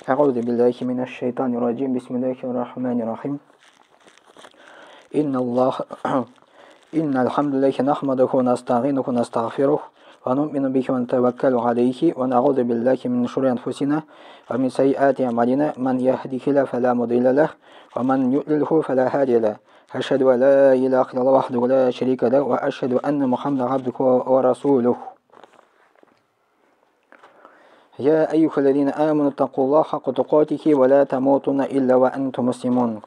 Әгъузу биллахи минәш шайтанир раҗим. Бисмиллахир рахманир рахим. Инналлах Иннал хамдулиллахи нахмадуху ва настагъинуху ва настагъфирух ва нуъмину бихи ва натаваккалу алейхи ва нагъузу биллахи мин шурури анфусина ва мин сайyiати аъмалина. Ман яхдихиллаху фала мудилла лах ва ман юдлилху фала хадия лах. Ашхаду ан ла илаха иллаллах вахдаху ла шарика лах ва ашхаду анна Мухаммадан абдуху ва расулух. يا أيها الذين آمنوا اتقوا الله حق تقاته ولا تموتن إلا وأنتم مسلمون.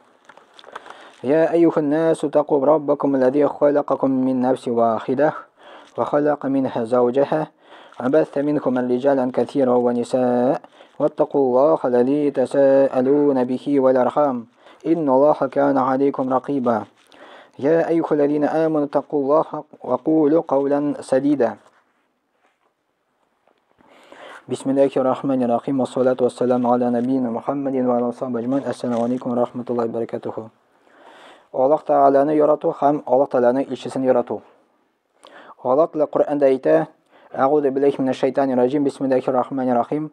يا أيها الناس اتقوا ربكم الذي خلقكم من نفس واحدة وخلق منها زوجها وبث منكم رجالا كثيرا ونساء واتقوا الله الذي تساءلون به والأرحام إن الله كان عليكم رقيبا. يا أيها الذين آمنوا اتقوا الله وقولوا قولا سديدا. بسم الله الرحمن الرحيم والصلاة والسلام على نبينا محمد وعلى آله وصحبه أجمعين. السلام عليكم ورحمة الله وبركاته. Аллаһ Тәгаләне ярату һәм Аллаһ Тәгаләнең илчесен ярату. Аллаһ Тәгалә Коръәндә әйтә: Әгъузу биллахи минәш шайтанир раҗим. Бисмиллахир рахманир рахим.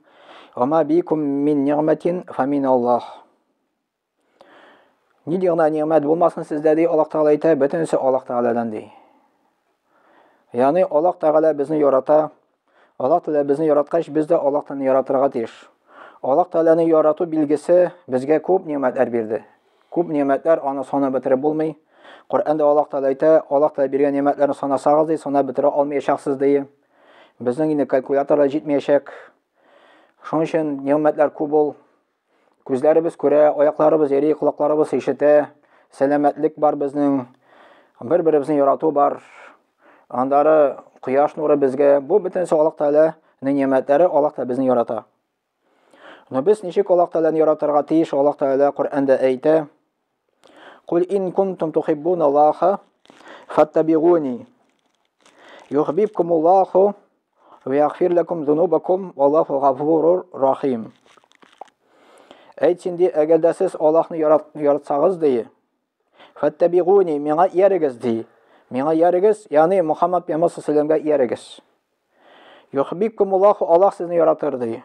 Ва ма бикум мин нигъмәтин фамин Аллаһ. Нинди генә нигъмәт булмасын сездә, ди Аллаһ Тәгалә әйтә, бөтенесе Аллаһ Тәгаләдән, ди. Ягъни Аллаһ Тәгалә безне ярата. Аллаһ Тәгалә безне яраткач, без дә Аллаһ Тәгаләне яратырга тиеш. Аллаһ Тәгаләне ярату билгесе безгә күп нигъмәтләр бирде. Күп нигъмәтләр, аны санап бетереп булмый. Коръәндә Аллаһ Тәгалә әйтә, Аллаһ Тәгалә биргән нигъмәтләрне санасагыз, ди, санап бетерә алмаячаксыз, ди. Безнең инде калькуляторлар җитмәячәк. Шуның өчен нигъмәтләр күп ул. Күзләребез күрә, аякларыбыз йөри, колакларыбыз ишетә, сәламәтлек бар безнең, бер-беребезне ярату бар. Аннары кояш нуры безгә. Бу бөтенесе Аллаһ Тәгаләнең нигъмәтләре, Аллаһ Тәгалә безне ярата. Но без ничек Аллаһ Тәгаләне яратырга тиеш? Аллаһ Тәгалә Коръәндә әйтә: Кул ин кунтум тухиббуна Аллаха фаттабигуни юхбибкумуллаху ва ягфир лакум зунубакум валлаху гафурур рахим. Әйт син, ди, әгәр дә сез Аллаһны яратсагыз, ди, фаттабигуни, миңа иярегез, ди. Миңа иярегез, ягъни Мухаммад пәйгамбәр саллаллаху алейһи иярегез. Юхбибкумуллаху, Аллаһ сезне яратыр, ди.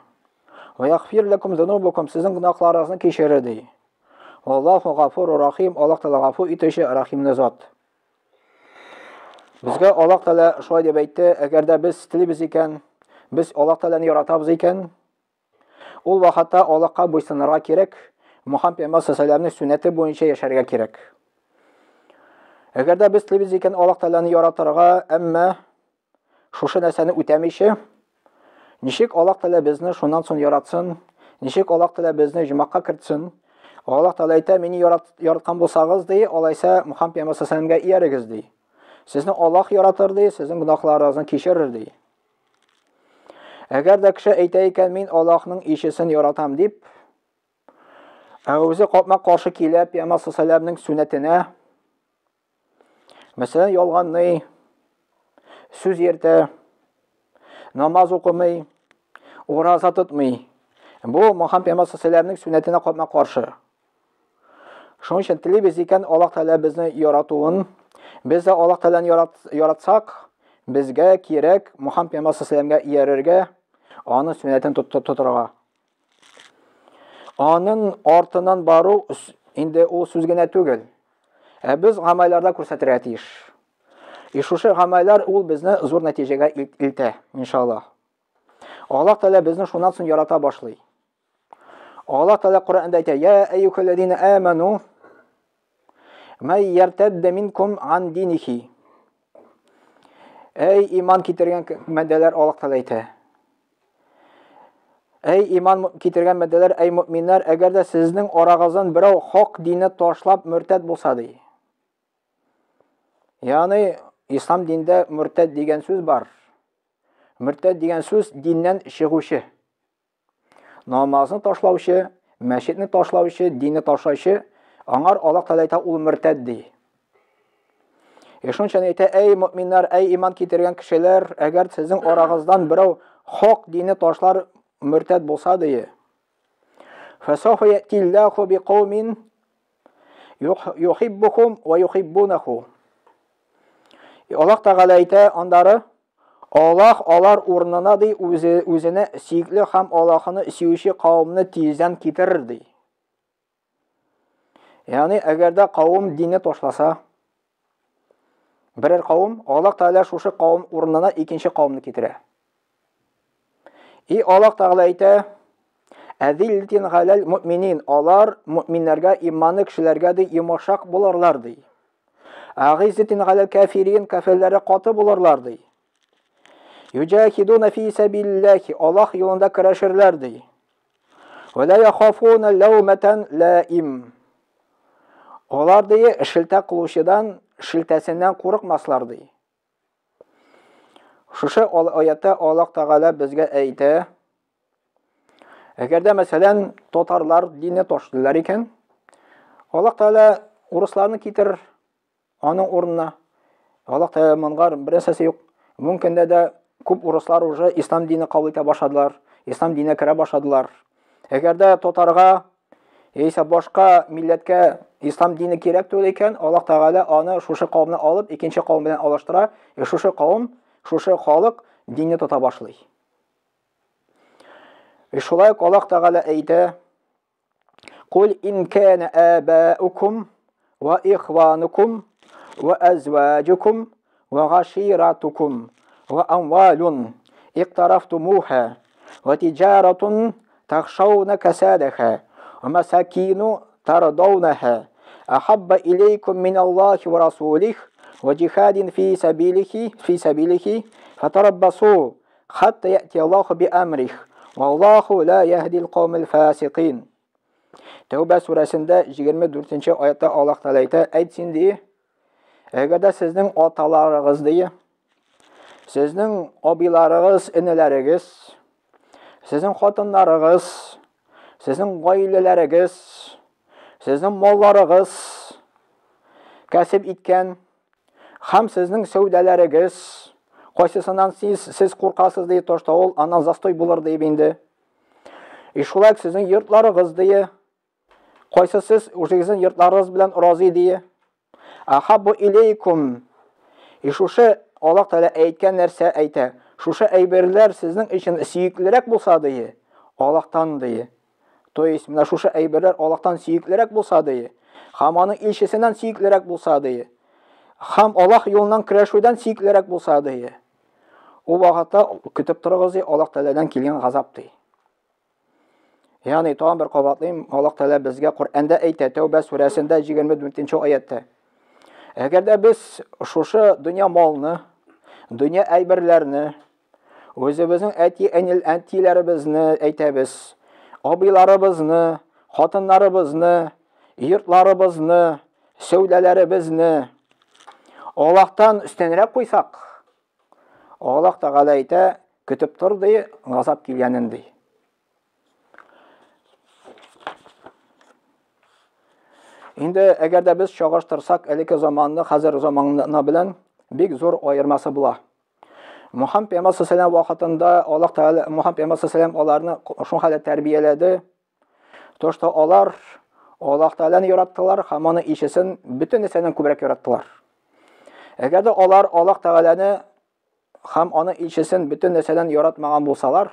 Ва ягфир лакум зунубакум, сезнең гөнаһларыгызны кичерер, ди. Валлаху гафурур рахим, Аллаһ Тәгалә гафу итүче, рахимлы зат. Безгә Аллаһ Тәгалә шулай дип әйтте, әгәр дә без телибез икән, без Аллаһ Тәгаләне яратабыз икән, ул вакытта Аллаһка буйсынырга кирәк, Мухаммад пәйгамбәр саллаллаху алейһи сөннәте буенча яшәргә кирәк. Әгәр дә без телибез икән Аллаһ Тәгаләне яратырга, әмма шушы нәрсәне үтәмичә, ничек Аллаһ Тәгалә безне шуннан соң яратсын, ничек Аллаһ Тәгалә безне җомакка кертсен? Аллаһ Тәгалә әйтә, мине яраткан булсагыз, ди, алайса Мухаммад пәйгамбәр саллаллаху алейһи иярегез, ди. Сезне Аллаһ яратыр, ди, сезнең гөнаһларыгызны кичерер, ди. Әгәр дә кеше әйтә икән, мин Аллаһның илчесен яратам дип, ә үзе капма-каршы килә пәйгамбәр саллаллаху алейһи сөннәтенә, мәсәлән, ялганлый, сүз йөртә, намаз укымый, ураза тотмый. Бу Мухаммад пәйгамбәр саллаллаху алейһи сөннәтенә капма-каршы. Шуның өчен телибез икән Аллаһ Тәгалә безне яратуын, без дә Аллаһ Тәгаләне яратсак, безгә кирәк Мухаммад пәйгамбәр саллаллаху алейһи иярергә, аның сөннәтен тотырга. Аның артыннан бару инде ул сүз генә түгел. Ә без гамәлләрдә күрсәтергә тиеш. И шушы гамәлләр ул безне зур нәтиҗәгә илтә, иншаллаһ. Аллаһ Тәгалә безне шуннан соң ярата башлый. Аллаһ Тәгалә Коръәндә әйтә: "Я әйюхәлләзина аману май яртадда минкум ан динихи". Әй иман китергән бәндәләр, Аллаһ Тәгалә әйтә. Әй иман китергән бәндәләр, әй мөминнәр, әгәр дә сезнең арагыздан берәү хак динне ташлап мөртәд булса, ди. Ягъни ислам диндә мөртәд дигән сүз бар. Мөртәд дигән сүз диннән чыгучы. Намазны ташлаучы, мәчетне ташлаучы, динне ташлаучы, аңар Аллаһ Тәгалә әйтә, ул мөртәд ди. Шуның өчен әйтә, әй мөминнәр, әй иман китергән кешеләр, әгәр сезнең арагыздан берәү хак динне ташлар мөртәд булса ди. Фасауфа ятиллаху биқаумин юхиббухум ва юхиббунаху. Аллаһ Тәгалә әйтә, андары Аллаһ алар урынына ди үзе үзенә сөекле һәм Аллаһны сөюче кавымны тиздән китерер ди. Ягъни әгәр дә кавым динне ташласа, берәр кавым, Аллаһ Тәгалә шушы кавым урынына икенче кавымны китерә. И Аллаһ Тәгалә әйтә, Әзиллтин галәл мөминин, алар мөминнәргә, иманлы кешеләргә ди йомшак булырлар ди. Агиззетин галәл кафирин, кафирләргә каты булырлар ди. Юҗахидуна фи сәбилилләхи, Аллаһ юлында көрәшерләр ди. Ва ла яхафуна ләүмәтән лаим. Алар ди шелтә кылучыдан шелтәсеннән курыкмаслар ди. Шушы аятта Аллаһ Тәгалә безгә әйтә, әгәр дә, мәсәлән, татарлар динне ташлыйлар икән, Аллаһ Тәгалә урысларны китерер аның урынына. Аллаһ Тәгалә моңа бер нәрсәсе юк. Бүгенге көндә дә күп урыслар уже ислам дине кабул итә башладылар, ислам диненә керә башладылар. Әгәр дә татарга яисә башка милләткә ислам дине кирәк түгел икән, Аллаһ Тәгалә аны шушы кавымны алып, икенче кавым белән алыштыра, и шушы кавым, шушы халык динне тота башлый. И шулай ук Аллаһ Тәгалә әйтә: Кул ин кана абаукум ва ихванукум ва азваҗукум ва гаширатукум ва амвалун иктарафтумуха ва тиҗаратун тахшауна касадаха ва масакину тардаунаха ахабба илейкум мин Аллахи ва расулих ва джихадин фи сабилихи фи сабилихи фатараббасу хатта яти Аллаху би амрих валлаху ла яһдил каумил фасикин. Тәүбә сүрәсендә 24 аятта Аллаһ Тәгалә әйтә, әйт син ди, әгәр дә сезнең аталарыгыз ди, сезнең абыйларыгыз, энеләрегез, сезнең хатыннарыгыз, сезнең гаиләләрегез, сезнең малларыгыз кәсеп иткән һәм сезнең сәүдәләрегез, кайсысыннан сез, сез куркасыз ди, то что ул аннан застой булыр дип инде. И шулай сезнең йортларыгыз ди, Кайсы сез үзегезнең йортларыгыз белән разый дие? Ахаббу илейкум. И шушы Аллаһ Тәгалә әйткән нәрсә әйтә. Шушы әйберләр сезнең өчен сөеклерәк булса дие, Аллаһтан дие. То есть менә шушы әйберләр Аллаһтан сөеклерәк булса дие, һәм аның илчесеннән сөеклерәк булса дие, һәм Аллаһ юлыннан көрәшүдән сөеклерәк булса дие. Ул вакытта көтеп торыгыз ди, Аллаһ Тәгаләдән килгән газап ди. Ягъни тагын бер кабатлыйм, Аллаһ Тәгалә безгә Коръәндә әйтә, Тәүбә сүрәсендә 24 аятта. Әгәр дә без шушы дөнья малны, дөнья әйберләрне, үзебезнең әти әтиләребезне әйтәбез, абыйларыбызны, хатыннарыбызны, йортларыбызны, сәүдәләребезне Аллаһтан өстенрәк куйсак, Аллаһ Тәгалә әйтә, көтеп тор ди, газап килгәнен ди. Инде әгәр дә без чагыштырсак элекке заманны хәзер заманына белән бик зур аермасы була. Мухаммад пәйгамбәр саллаллаху вакытында Аллаһ Тәгалә Мухаммад пәйгамбәр саллаллаху аларны шул хәлдә тәрбияләде. То, что алар Аллаһ Тәгаләне яраттылар һәм аны ишесен бөтен нәрсәдән күбрәк яраттылар. Әгәр дә алар Аллаһ Тәгаләне һәм аны илчесен бөтен нәрсәдән яратмаган булсалар,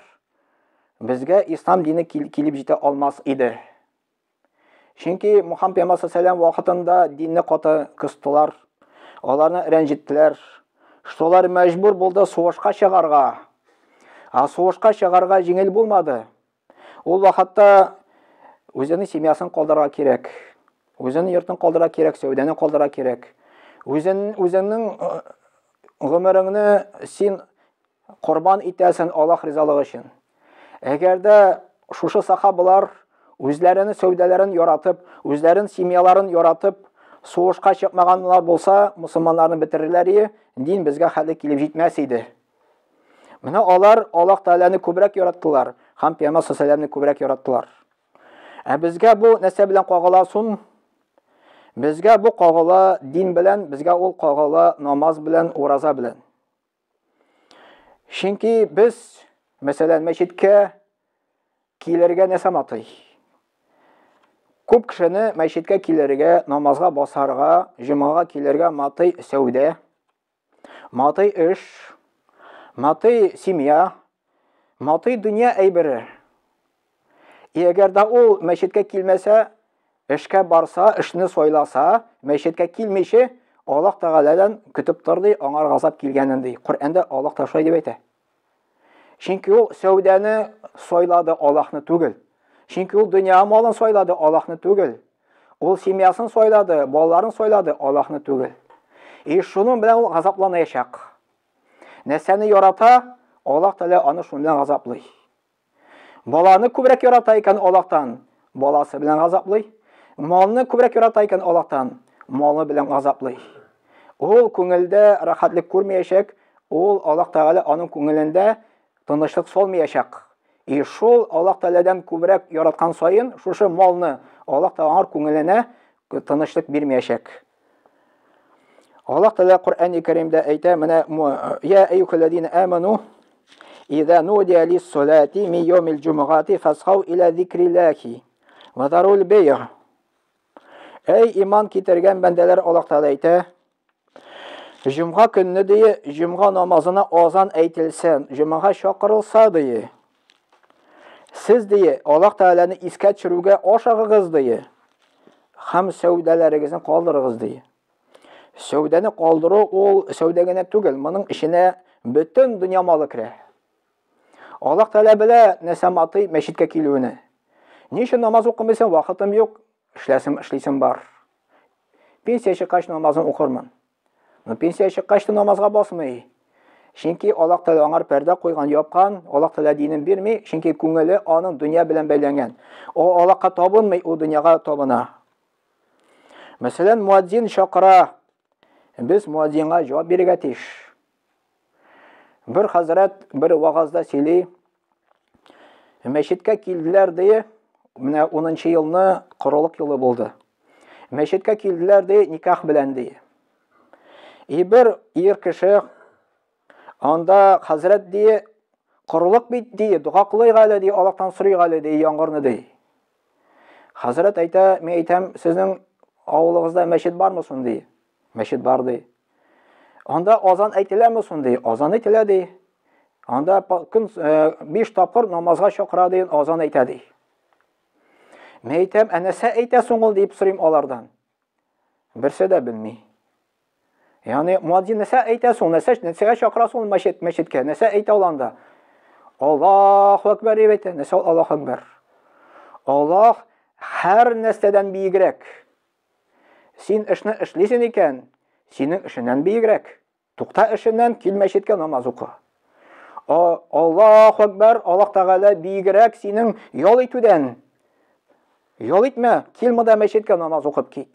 безгә ислам дине килеп җитә алмас иде. Чөнки Мухаммад пәйгамбәр саллаллаху вакытында динне каты кыстылар, аларны рәнҗеттеләр. Шулар мәҗбүр булды сугышка чыгарга. Ә сугышка чыгарга җиңел булмады. Ул вакытта үзенең семьясын калдырырга кирәк. Үзенең йортын калдырырга кирәк, сәүдәне калдырырга кирәк. Үзен үзеңнең э, гомереңне син корбан итәсең Аллаһ ризалыгы өчен. Әгәр дә шушы сахабалар үзләренең сәүдәләрен яратып, үзләренең семьяларын яратып, сугышка чыкмаганнар булса, мусульманнарны бетерерләр иде, дин безгә хәле килеп җитмәс иде. Менә алар Аллаһ Тәгаләне күбрәк яраттылар һәм Пәйгамбәр саллаллаху күбрәк яраттылар. Ә безгә бу нәрсә белән кагыла сун? Безгә бу кагыла дин белән, безгә ул кагыла намаз белән, ураза белән. Чөнки без, мәсәлән, мәчеткә килергә нәрсә матый? Күп кешене мәчеткә килергә, намазга басарга, җомгага килергә матый сәүдә, Матый эш, Матый семья, матый дөнья әйбере. И әгәр дә ул мәчеткә килмәсә, эшкә барса, эшне сайласа, мәчеткә килмичә, Аллаһ Тәгаләдән көтеп тор ди, аңар газап килгәнен ди. Коръәндә Аллаһ та шулай дип әйтә. Чөнки ул сәүдәне сайлады, Аллаһны түгел. Чөнки ул дөнья малын сайлады, Аллаһны түгел. Ул семьясын сайлады, балаларын сайлады, Аллаһны түгел. И шуның белән ул газапланачак. Нәрсәне ярата, Аллаһ Тәгалә аны шуның белән газаплый. Баланы күбрәк ярата икән Аллаһтан, баласы белән газаплый. Малны күбрәк ярата икән Аллаһтан, малы белән газаплый. Ул күңелдә рәхәтлек күрмәячәк, ул Аллаһ Тәгалә аның күңелендә тынычлык салмаячак. И шул Аллаһ Тәгаләдән күбрәк яраткан саен, шушы малны Аллаһ Тәгалә аңар күңеленә тынычлык бирмәячәк. Аллаһ Тәгалә Коръәни Кәримдә әйтә, менә я әйюхәлләзина аману иза нудия лис-салати мин йомил җумгати фасхау иля зикриллахи ва зарул бейг. Әй иман китергән бәндәләр, Аллаһ Тәгалә әйтә, Җомга көнне ди, җомга намазына азан әйтелсә, җомага чакырылса ди. Сез ди, Аллаһ Тәгаләне искә төшерүгә ашыгыгыз ди. Һәм сәүдәләрегезне калдырыгыз ди. Сәүдәне калдыру ул сәүдә генә түгел, моның эченә бөтен дөнья малы керә. Аллаһ Тәгалә белә нәрсә матый мәчеткә килүне. Ни өчен намаз укымыйсың? Вакытым юк. Эшләсем, эшлисем бар. Пенсия чыккач намазын укырмын. Но пенсия чыккач та намазга басмый. Чөнки Аллаһ Тәгалә аңар пәрдә куйган, япкан, Аллаһ Тәгалә динен бирми, чөнки күңеле аның дөнья белән бәйләнгән. Ул Аллаһка табынмый, ул дөньяга табына. Мәсәлән, муадзин чакыра. Без муадзинга җавап бирергә тиеш. Бер хәзрәт бер вагазда сөйли, мәчеткә килделәр ди, менә 10 елны корылык елы булды. Мәчеткә килделәр ди, никах белән ди. И бер ир кеше анда хәзрәт ди, корылык бит ди, дога кылыйк әле ди, Аллаһтан сорыйк әле ди, яңгырны ди. Хәзрәт әйтә, мин әйтәм, сезнең авылыгызда мәчет бармы соң ди. Мәчет бар ди. Анда азан әйтеләме соң ди? Азан әйтелә ди. Анда көн 5 тапкыр намазга чакыра ди, азан әйтә ди. Мин әйтәм, ә нәрсә әйтә соң ул дип сорыйм алардан. Берсе дә белми. Ягъни муадзин нәрсә әйтә соң, нәрсә нәрсәгә чакыра соң мәчет мәчеткә? Нәрсә әйтә ул анда? Аллаһу акбар дип әйтә. Нәрсә ул Аллаһу акбар? Аллаһ һәр нәрсәдән биегрәк. Син эшне эшлисең икән, синең эшеннән биегрәк. Тукта эшеннән, кил мәчеткә намаз укы. Аллаһу акбар, Аллаһ Тәгалә биегрәк синең ял итүдән. Ял итмә, кил монда мәчеткә намаз укып кит.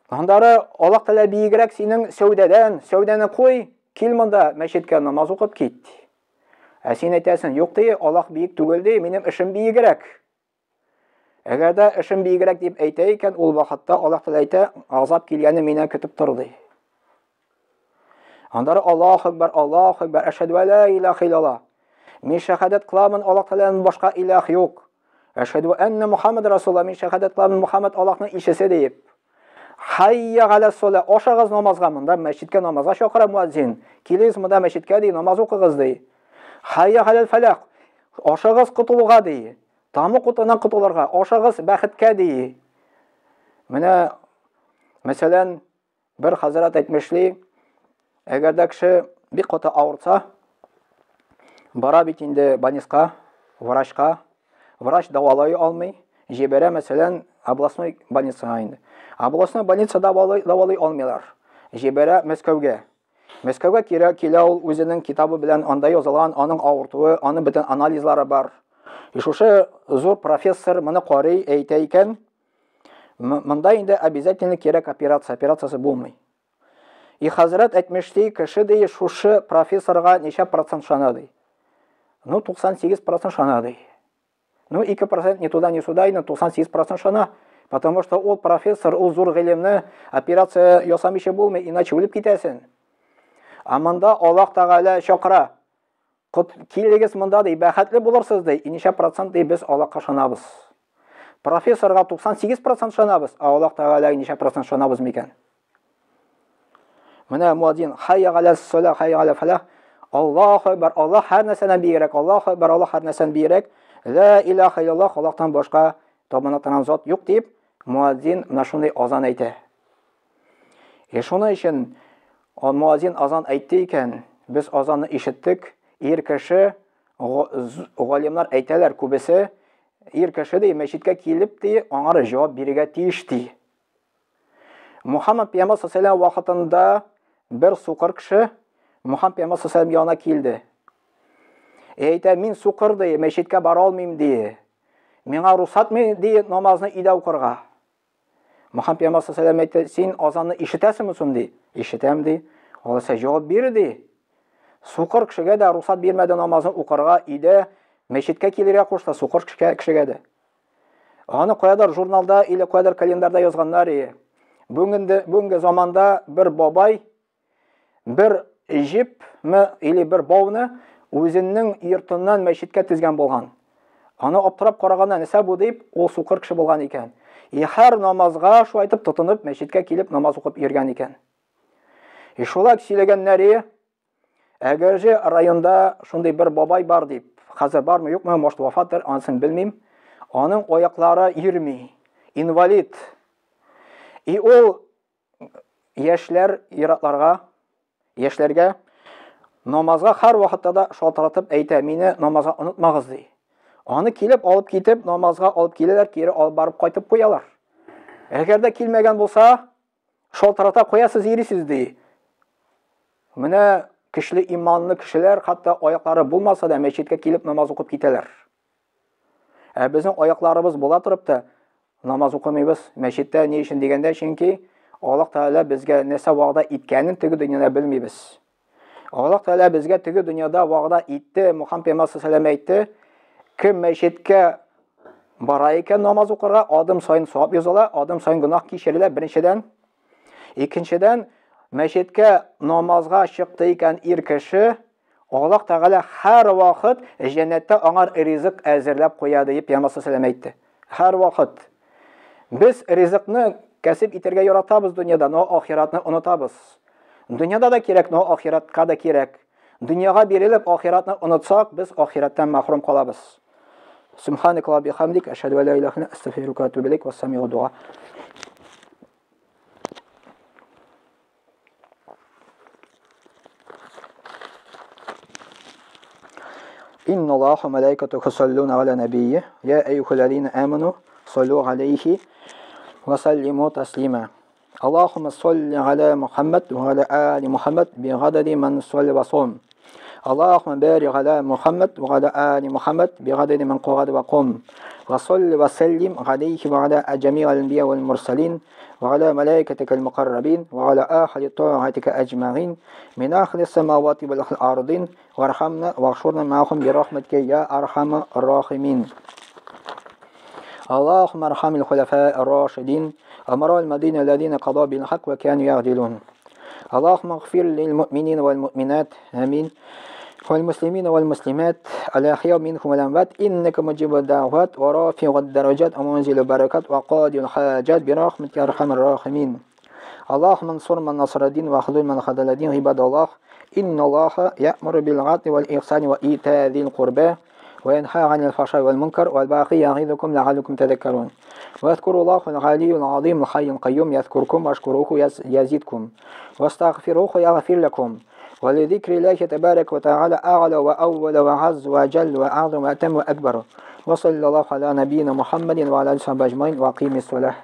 Аннары Аллаһ Тәгалә биегрәк синең сәүдәдән, сәүдәне куй, кил монда мәчеткә намаз укып кит. Ә син әйтәсең, юк ди, Аллаһ биек түгел ди, минем эшем биегрәк. Әгәр дә эшем биегрәк дип әйтә икән, ул вакытта Аллаһ Тәгалә әйтә, азап килгәнне миннән көтеп тор ди. Аннары Аллаһу акбар, Аллаһу акбар, әшһәдү ә ла илаһа иллаллаһ. Мин шәһадәт кыламын, Аллаһ Тәгаләдән башка илаһ юк. Әшһәдү әннә Мухаммад Расулуллаһ, мин шәһадәт кыламын, Мухаммад Аллаһның илчесе диеп. Хайя галә сола, ашагыз намазга, монда мәчеткә намазга чакыра муаззин. Килегез монда мәчеткә ди, намаз укыгыз ди. Хайя галәл фәлах, ашагыз котылуга ди. Тамык утыннан котылырга, ашыгыз бәхеткә ди. Менә, мәсәлән, бер хәзрәт әйтмешли, әгәр дә кеше бик каты авыртса, бара бит инде больницка, врачка, врач дәвалай алмый, җибәрә, мәсәлән, областной больницага инде. Областной больница дәвалай, дәвалый алмыйлар. Җибәрә Мәскәүгә. Мәскәүгә кирә килә ул үзенең китабы белән, анда язылган аның авыртуы, аның бөтен анализлары бар. И шушы зур профессор моны карый, әйтә икән, монда инде обязательно кирәк операция, операциясе булмый. И хәзрәт әйтмешли, кеше ди, шушы профессорга ничә процент шана ди. Ну, 98 процент шана ди. Ну, 2% ни туда, ни сюда, инде 98% шана. Потому что ул профессор, ул зур гыйлемне операция ясамыйча булмый, иначе үлеп китәсен. А монда Аллаһ Тәгалә чакыра. Килегез монда ди, бәхетле булырсыз ди. И ничә процент ди без Аллаһка шанабыз. Профессорга 98% шанабыз, а Аллаһ Тәгаләгә ничә процент шанабыз микән? Менә муадзин хайя галә салах, хайя галә фалах. Аллаһу акбар, Аллаһ һәр нәрсәдән бигрәк, Аллаһу акбар, Аллаһ һәр нәрсәдән бигрәк. Ла илаһа иллаллаһ, Аллаһтан башка табына торган зат юк дип, муаззин менә шундый азан әйтә. И шуның өчен муаззин азан әйтте икән, без азанны ишеттек, ир кеше, галимнар әйтәләр күбесе, ир кеше ди, мәчеткә килеп ди, аңар җавап бирергә тиеш ди. Мухаммад пәйгамбәр саллаллаху вакытында бер сукыр кеше Мухаммад пәйгамбәр саллаллаху янына килде. Әйтә, мин сукыр ди, мәчеткә бара алмыйм ди. Миңа рухсат ми ди намазны өйдә укырга. Мухаммад пәйгамбәр саллаллаху әйтте, син азанны ишетәсеңме соң ди? Ишетәм ди. Алайса җавап бир ди. Сукыр кешегә дә рухсат бирмәде намазын укырга өйдә, мәчеткә килергә кушты сукыр кешегә дә. Аны каядыр журналда или каядыр календарьда язганнар и. Бүгенге бүгенге заманда бер бабай бер җепме или бер бауны үзенең йортыннан мәчеткә тезгән булган. Аны аптырап караганда нәрсә бу дип, ул сукыр кеше булган икән. И һәр намазга шулай итеп тотынып мәчеткә килеп намаз укып йөргән икән. И шулай сөйләгәннәре Әгерҗе районда шундый бер бабай бар дип, хәзер бармы, юкмы, может, вафаттыр, анысын белмим. Аның аяклары йөрми, инвалид. И ул яшьләр иратларга, яшьләргә намазга һәр вакытта да шалтыратып әйтә, мине намазга онытмагыз ди. Аны килеп алып китеп, намазга алып киләләр, кире алып барып кайтып куялар. Әгәр дә килмәгән булса, шалтырата куясыз йөрисез ди. Менә көчле иманлы кешеләр, хәтта аяклары булмаса да, мәчеткә килеп намаз укып китәләр. Ә безнең аякларыбыз була торып та намаз укымыйбыз мәчеттә. Ни өчен дигәндә, чөнки Аллаһ Тәгалә безгә нәрсә вәгъдә иткәнен теге дөньяда белмибез. Аллаһ Тәгалә безгә теге дөньяда вәгъдә итте, Мухаммад пәйгамбәр саллаллаху әйтте, кем мәчеткә бара икән намаз укырга, адым саен савап языла, адым саен гөнаһ кичерелә, беренчедән. Икенчедән, мәчеткә намазга чыкты икән ир кеше, Аллаһ Тәгалә һәр вакыт җәннәттә аңар ризык әзерләп куя дип Пәйгамбәр саллаллаху әйтте. Һәр вакыт. Без ризыкны кәсеп итәргә яратабыз дөньяда, но ахиратны онытабыз. Дөньяда да кирәк, но ахиратка да кирәк. Дөньяга бирелеп, ахиратны онытсак, без ахираттан мәхрүм калабыз. Субханакаллаху бихамдик, ашһаду ан ла илаха илля астагфирука ва атубу илейк, вассамигу дуа. إن الله وملائكته يصلون على نبيه يا أيها الذين آمنوا صلوا عليه وسلموا تسليما اللهم صل على محمد وعلى آل محمد بعدد من صلى وصوم اللهم بارك على محمد وعلى آل محمد بعدد من قعد وقم وصل وسلم عليه وعلى جميع الأنبياء والمرسلين وعلى ملائكتك المقربين وعلى أهل طاعتك أجمعين من أهل السماوات والأرضين وارحمنا واغفرنا معهم برحمتك يا أرحم الراحمين. اللهم ارحم الخلفاء الراشدين أمراء المدينة الذين قضوا بالحق وكانوا يعدلون. اللهم اغفر للمؤمنين والمؤمنات آمين والمسلمين والمسلمات الأحياء منكم والأموات إنك مجيب الدعوات ورافع الدرجات ومنزل البركات وقاضي الحاجات برحمتك يا أرحم الراحمين. اللهم انصر من نصر الدين واخذل من خذل الدين. عباد الله إن الله يأمر بالعدل والإحسان وإيتاء ذي القربى وينهى عن الفحشاء والمنكر والبغي يعظكم لعلكم تذكرون. واذكروا الله العلي العظيم الحي القيوم يذكركم واشكروه يزدكم واستغفروه يغفر لكم. ولذكر الله تبارك وتعالى أعلى وأول وعز وجل وأعظم وأتم وأكبر. وصلى الله على نبينا محمد وعلى آله وصحبه أجمعين وأقيم الصلاة.